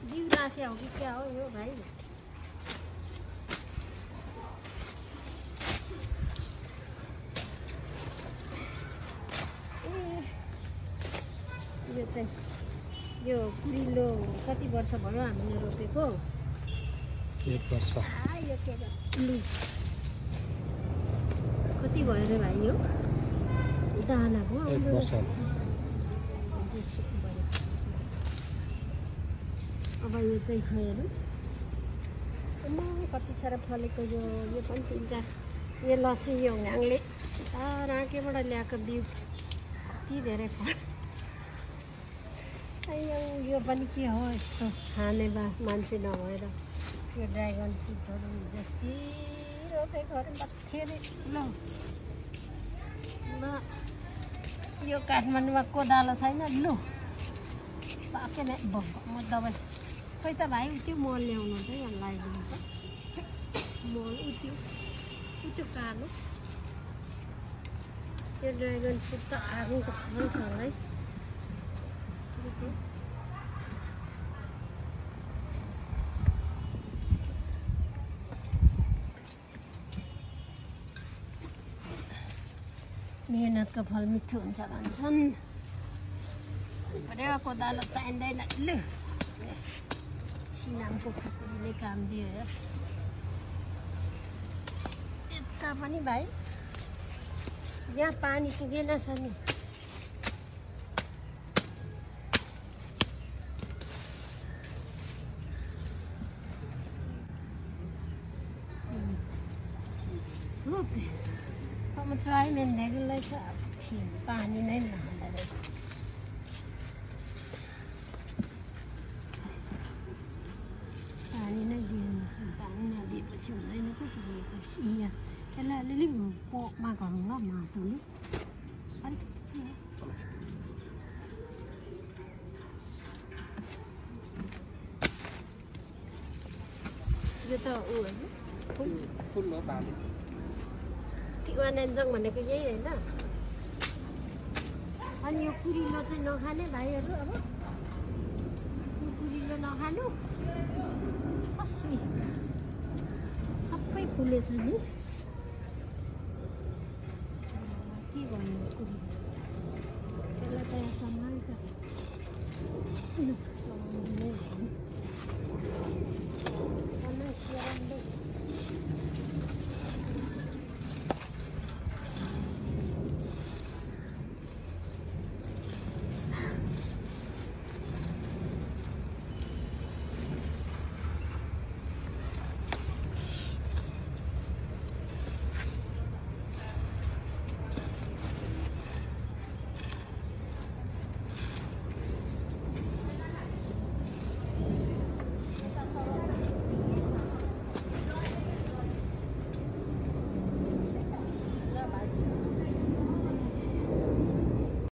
बिउ राख्या हो कि क्या हो यो भाइ? यो चाहिँ यो कुरिलो कति वर्ष भयो हामीले रोपेको? 1 वर्ष। यो के लु कति भयो रे भाइ यो? दानाको 1 वर्ष। अब यो चाहिँ खैहरू कति साह्रो फलेको यो पनि किन्छ। यो लस्सी यो ह्याङले राकेबाट ल्याएको बिउ कति धेरै फल। यो पनि के हो यस्तो खाने मान्छे नभएर यो ड्रागन फ्रुटहरू जस्तै रोपेको बत्थेरी। ल यो काठमाडौँमा कोदालो छैन लु पाके नै म दबाई खै त भाइ त्यो मल ल्याउनु चाहिँ यहाँ लगाइदिनु त मल उत्यो कालो। यो ड्रागन फ्रुट त आगोको फल छ होला है। मेहनतको फल मिठो हुन्छ भन्छन्। पर्यो कोदालो चाहिँदैन लु सिनामको खुकुरीले काम दियो हेर। यता पनि भाइ यहाँ पानी पुगेन छ नि। अब चाय मेन्देगुलाई छ पानी नै नहाल्दा रहेछ। पानी नै दिनुहुन्छ पानी नदिएपछि हुँदैन कि यहाँ यसलाई अलिअलि पोकमा गरौँ ल माटोले अलिक। यो त ऊ होइन फुल हो पानी। तिवानेन्जङ भनेको यही होइन? अनि यो कुरिलो चाहिँ नखाने भाइहरू अब यो कुरिलो नखानु सबै फुलेछ नि। के गर्नु कुरिलो यसलाई त यहाँ सम्हाल्छ।